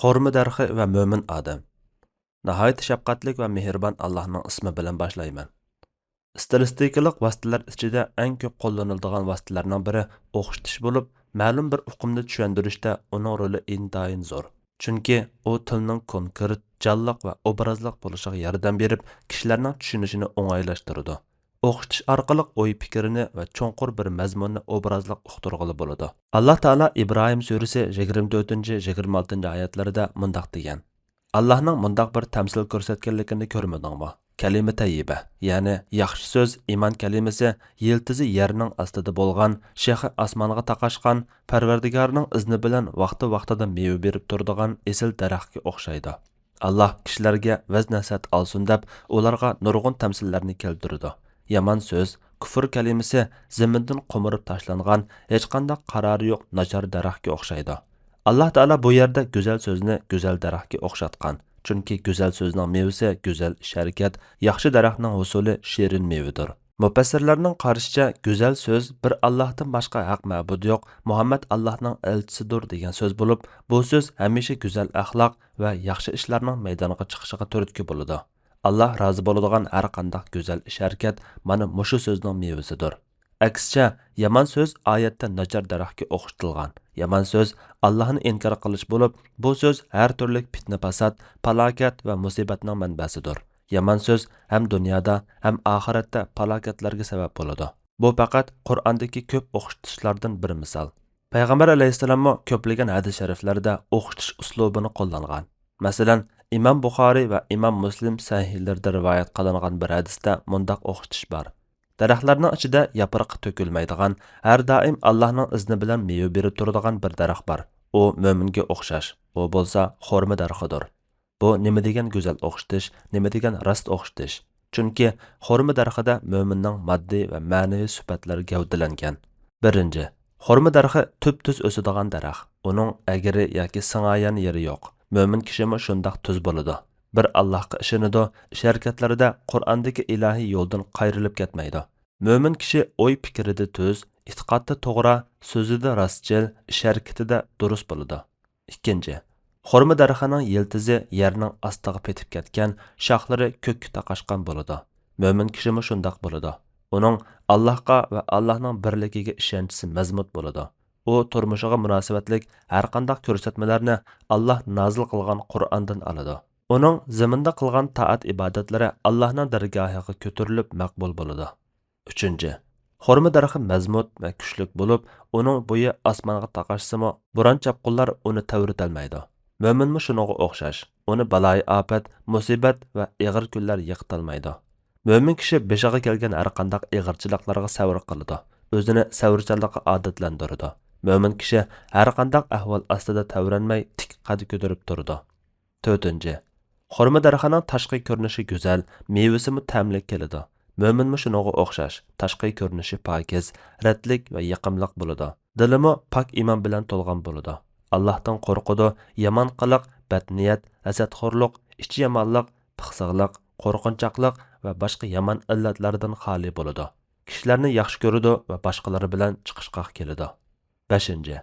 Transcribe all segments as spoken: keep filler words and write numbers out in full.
خورما دەرىخى ۋە مۆمىن ئادەم. ناھايىتى شەپقەتلىك ۋە مېھرىبان ئاللاھنىڭ ئىسمى بىلەن باشلايمەن. ئىستىلىستىكىلىق ۋاسىتىلەر ئىچىدە ئەڭ كۆپ قوللىنىلىدىغان ۋاسىتىلەرنىڭ بىرى ئوخشىتىش بولۇپ، مەلۇم بىر ئۇقۇمنى چۈشەندۈرۈشتە ئۇنىڭ رولى ئىنتايىن زور. چۈنكى ئۇ تىلنىڭ كونكرېت، جانلىق ۋە ئوبرازلىق بولۇشىغا ياردەم بېرىپ، كىشىلەرنىڭ چۈشىنىشىنى ئوڭايلاشتۇرىدۇ. ئوخشىتىش ئارقىلىق ئوي پىكرىنى ۋە چوڭقۇر بىر مەزمۇننى ئوبرازلىق ئۇقتۇرغىلى بولىدۇ. ئاللا تائالا ئىبراھىم سۈرىسى يىگىرمە تۆتىنچى، يىگىرمە ئالتىنچى ئايەتلىرىدە مۇنداق دېگەن: ئاللاھنىڭ مۇنداق بىر تەمسىل كۆرسەتكەنلىكىنى كۆرمىدىڭمۇ؟ كەلىمە تەييىبە، يەنى ياخشى سۆز، ئىمان كەلىمىسى يىلتىزى يەرنىڭ ئاستىدا بولغان، شېخى ئاسمانغا تاقاشقان، پەرۋەردىگارنىڭ ئىزنى بىلەن ۋاقتى ۋاقتىدا مېۋە بېرىپ تۇرىدىغان ئېسىل دەرەخكە ئوخشايدۇ. ئاللاھ كىشىلەرگە ۋەز-نەسىھەت ئالسۇن دەپ، ئۇلارغا نۇرغۇن تەمسىللەرنى كەلتۈرىدۇ. يامان سۆز، كۇفر كەلىمىسى زېمىندىن قومۇرۇپ تاشلانغان، ھېچقانداق قارارى يوق ناچار دەرەخكە ئوخشايدۇ. ئاللاھ تائالا بۇ يەردە گۈزەل سۆزنى گۈزەل دەرەخكە ئوخشاتقان. چۈنكى گۈزەل سۆزنىڭ مېۋىسى گۈزەل ئىش-ھەرىكەت، ياخشى دەرەخنىڭ ھوسۇلى شېرىن مېۋىدۇر. مۇپەسسىرلەرنىڭ قارىشىچە، گۈزەل سۆز بىر ئاللاھتىن باشقا ھەق مەبۇد يوق، مۇھەممەد ئاللاھنىڭ ئەلچىسىدۇر دېگەن سۆز بولۇپ، بۇ سۆز ھەمىشە گۈزەل ئەخلاق ۋە ياخشى ئىشلارنىڭ مەيدانغا چىقىشىغا تۈرتكە بولىدۇ. ئاللاھ رازى بولىدىغان ھەر قانداق گۈزەل ئىش-ھەرىكەت مانا مۇشۇ سۆزنىڭ مېۋىسىدۇر. ئەكسىچە، يامان سۆز ئايەتتە ناچار دەرەخكە ئوخشىتىلغان. يامان سۆز ئاللاھنى ئىنكار قىلىش بولۇپ، بۇ سۆز ھەر تۈرلۈك پىتنە-پاسات، پالاكەت ۋە مۇسىبەتنىڭ مەنبەسىدۇر. يامان سۆز ھەم دۇنيادا، ھەم ئاخىرەتتە پالاكەتلەرگە سەۋەب بولىدۇ. بۇ پەقەت قۇرئاندىكى كۆپ ئوخشىتىشلاردىن بىر مىسال. پەيغەمبەر ئەلەيھىسسالاممۇ كۆپلىگەن ھەدىس شەرىفلەردە ئوخشىتىش ئۇسلۇبىنى قوللانغان. مەسىلەن، ئىمام بۇخارىي ۋە ئىمام مۇسلىم سەھىھلىرىدە رىۋايەت قىلىنغان بىر ھەدىستە مۇنداق ئوخشىتىش بار: دەرەخلەرنىڭ ئىچىدە ياپرىقى تۆكۈلمەيدىغان، ھەر دائىم ئاللاھنىڭ ئىزنى بىلەن مېۋە بېرىپ تۇرىدىغان بىر دەرەخ بار. ئۇ مۆمىنگە ئوخشاش، ئۇ بولسا خورما دەرىخىدۇر. بۇ نېمە دېگەن گۈزەل ئوخشىتىش، نېمە دېگەن راست ئوخشىتىش! چۈنكى خورما دەرىخىدە مۆمىننىڭ ماددىي ۋە مەنىۋى سۈپەتلىرى گەۋدىلەنگەن. بىرىنچى، خورما دەرىخى تۈپتۈز ئۆسىدىغان دەرەخ. ئۇنىڭ ئەگرى ياكى سىڭايان يېرى يوق. مۆمىن كىشىمۇ شۇنداق تۈز بولىدۇ. بىر ئاللاھقا ئىشىنىدۇ، ئىش-ھەرىكەتلىرىدە قۇرئاندىكى ئىلاھىي يولدىن قايرىلىپ كەتمەيدۇ. مۆمىن كىشى ئوي-پىكرىدە تۈز، ئېتىقادتا توغرا، سۆزىدە راستچىل، ئىش-ھەرىكىتىدە دۇرۇس بولىدۇ. ئىككىنچى، خورما دەرىخىنىڭ يىلتىزى يەرنىڭ ئاستىغا پېتىپ كەتكەن، شاخلىرى كۆككە تاقاشقان بولىدۇ. مۆمىن كىشىمۇ شۇنداق بولىدۇ. ئۇنىڭ ئاللاھقا ۋە ئاللاھنىڭ بىرلىكىگە ئىشەنچىسى مەزمۇت بولىدۇ. ئۇ تۇرمۇشىغا مۇناسىۋەتلىك ھەرقانداق كۆرسەتمىلەرنى ئاللاھ نازىل قىلغان قۇرئاندىن ئالىدۇ. ئۇنىڭ زېمىندا قىلغان تائەت-ئىبادەتلىرى ئاللاھنىڭ دەرگاھىغا كۆتۈرۈلۈپ مەقبۇل بولىدۇ. ئۈچىنچى، خورما دەرىخى مەزمۇت ۋە كۈچلۈك بولۇپ، ئۇنىڭ بويى ئاسمانغا تاقاشسىمۇ، بوران-چاپقۇنلار ئۇنى تەۋرىتەلمەيدۇ. مۆمىنمۇ شۇنىڭغا ئوخشاش، ئۇنى بالايىئاپەت، مۇسىبەت ۋە ئېغىر كۈنلەر يىقىتالمايدۇ. مۆمىن كىشى بېشىغا كەلگەن ھەرقانداق ئېغىرچىلىقلارغا سەۋر قىلىدۇ، ئۆزىنى سەۋرچانلىققا ئادەتلەندۈرىدۇ. مۆمىن كىشى ھەرقانداق ئەھۋال ئاستىدا تەۋرەنمەي، تىك قەد كۆتۈرۈپ تۇرىدۇ. تۆتىنچى، خورما دەرىخىنىڭ تاشقى كۆرۈنۈشى گۈزەل، مېۋىسىمۇ تەملىك كېلىدۇ. مۆمىنمۇ شۇنىڭغا ئوخشاش، تاشقى كۆرۈنۈشى پاكىز، رەتلىك ۋە يېقىملىق بولىدۇ. دىلىمۇ پاك ئىمان بىلەن تولغان بولىدۇ. ئاللاھتىن قورقىدۇ، يامان قىلىق، بەتنىيەت، ھەسەتخورلۇق، ئىچى يامانلىق، پىخسىقلىق، قورقۇنچاقلىق ۋە باشقا يامان ئىللەتلەردىن خالىي بولىدۇ. كىشىلەرنى ياخشى كۆرىدۇ ۋە باشقىلار بىلەن چىقىشقاق كېلىدۇ. بەشىنچى،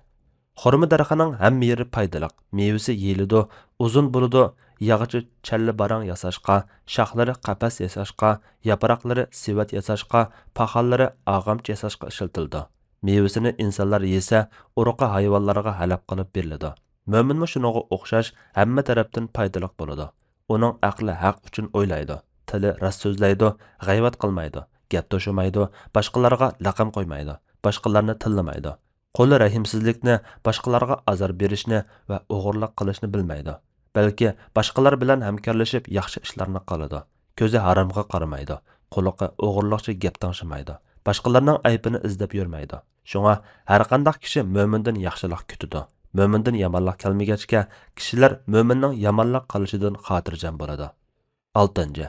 خورما دەرىخىنىڭ ھەممە يېرى پايدىلىق، مېۋىسى يېيىلىدۇ، ئۇزۇن بولىدۇ، ياغىچى چەللە باراڭ ياساشقا، شاخلىرى قەپەس ياساشقا، ياپراقلىرى سېۋەت ياساشقا، پاخاللىرى ئاغامچا ياساشقا ئىشلىتىلىدۇ. مېۋىسىنى ئىنسانلار يېسە، ئۇرۇقى ھايۋانلارغا ھەلەپ قىلىپ بېرىلىدۇ. مۆمىنمۇ شۇنىڭغا ئوخشاش ھەممە تەرەپتىن پايدىلىق بولىدۇ. ئۇنىڭ ئەقلى ھەق ئۈچۈن ئويلايدۇ، تىلى راست سۆزلەيدۇ، غەيۋەت قىلمايدۇ، گەپ توشۇمايدۇ، باشقىلارغا لەقەم قويمايدۇ، باشقىلارنى تىللىمايدۇ. قولى رەھىمسىزلىكنى، باشقىلارغا ئازار بېرىشنى ۋە ئوغرىلىق قىلىشنى بىلمەيدۇ. بەلكى باشقىلار بىلەن ھەمكارلىشىپ ياخشى ئىشلارنى قىلىدۇ. كۆزى ھارامغا قارىمايدۇ. قۇلىقى ئوغرىلىقچە گەپ تىڭشىمايدۇ. باشقىلارنىڭ ئەيىبىنى ئىزدەپ يۈرمەيدۇ. شۇڭا ھەرقانداق كىشى مۆمىندىن ياخشىلىق كۈتىدۇ. مۆمىندىن يامانلىق كەلمىگەچكە، كىشىلەر مۆمىننىڭ يامانلىق قىلىشىدىن خاتىرجەم بولىدۇ. ئالتىنچى،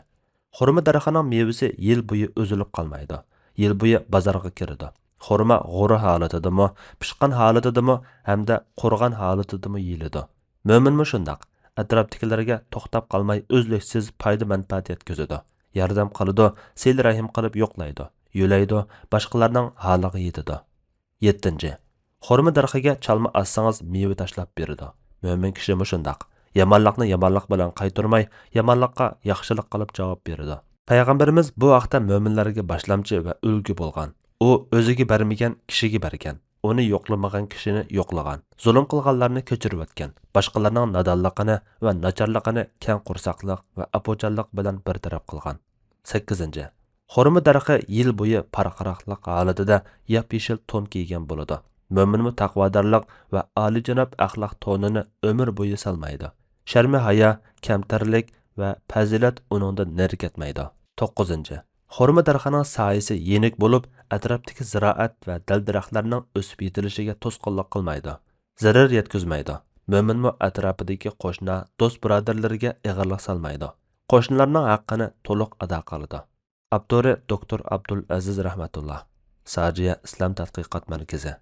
خورما دەرىخىنىڭ مېۋىسى يىل بويى ئۈزۈلۈپ قالمايدۇ. يىل بويى بازارغا كىرىدۇ. خورما غورا ھالىتىدىمۇ، پىشقان ھالىتىدىمۇ ھەمدە قۇرۇغان ھالىتىدىمۇ يېيىلىدۇ. مۆمىنمۇ شۇنداق. ئەتراپتىكىلەرگە توختاپ قالماي ئۈزلۈكسىز پايدا-مەنپەئەت يەتكۈزىدۇ. ياردەم قىلىدۇ، سىلە-رەھىم قىلىپ يوقلايدۇ، يۆلەيدۇ، باشقىلارنىڭ ھالىغا يېتىدۇ. يەتتىنچى، خورما دەرىخىگە چالما ئاسسىڭىز مېۋە تاشلاپ بېرىدۇ. مۆمىن كىشىمۇ شۇنداق. يامانلىقنى يامانلىق بىلەن قايتۇرماي، يامانلىققا ياخشىلىق قىلىپ جاۋاب بېرىدۇ. پەيغەمبىرىمىز بۇ ھەقتە مۆمىنلەرگە باشلامچى ۋە ئۈلگە بولغان. ئۇ ئۆزىگە بەرمىگەن كىشىگە بەرگەن، ئۇنى يوقلىمىغان كىشىنى يوقلىغان، زۇلۇم قىلغانلارنى كەچۈرۈۋەتكەن، باشقىلارنىڭ نادانلىقىنى ۋە ناچارلىقىنى كەڭ قورساقلىق ۋە ئاپۇچانلىق بىلەن بىر تەرەپ قىلغان. سەككىزىنچى، خورما دەرىخى يىل بويى پارقىراقلىق ھالىتىدە ياپيېشىل تون كىيگەن بولىدۇ. مۆمىنمۇ تەقۋادارلىق ۋە ئالىيجاناب ئەخلاق تونىنى ئۆمۈر بويى سالمايدۇ. شەرمى ھايا، كەمتەرلىك ۋە پەزىلەت ئۇنىڭدىن نېرى كەتمەيدۇ. توققۇزىنچى، خورما دەرىخىنىڭ سايىسى يېنىك بولۇپ، ئەتراپتىكى زىرائەت ۋە دەل-دەرەخلەرنىڭ ئۆسۈپ يېتىلىشىگە توسقۇنلۇق قىلمايدۇ، زەرەر يەتكۈزمەيدۇ. مۆمىنمۇ ئەتراپىدىكى قوشنا، دوست-بۇرادەرلىرىگە ئېغىرلىق سالمايدۇ. قوشنىلارنىڭ ھەققىنى تولۇق ئادا قىلىدۇ. ئاپتورى دوكتور ئابدۇل ئەزىز رەھمەتۇللا. ساجىيە ئىسلام تەتقىقات مەركىزى.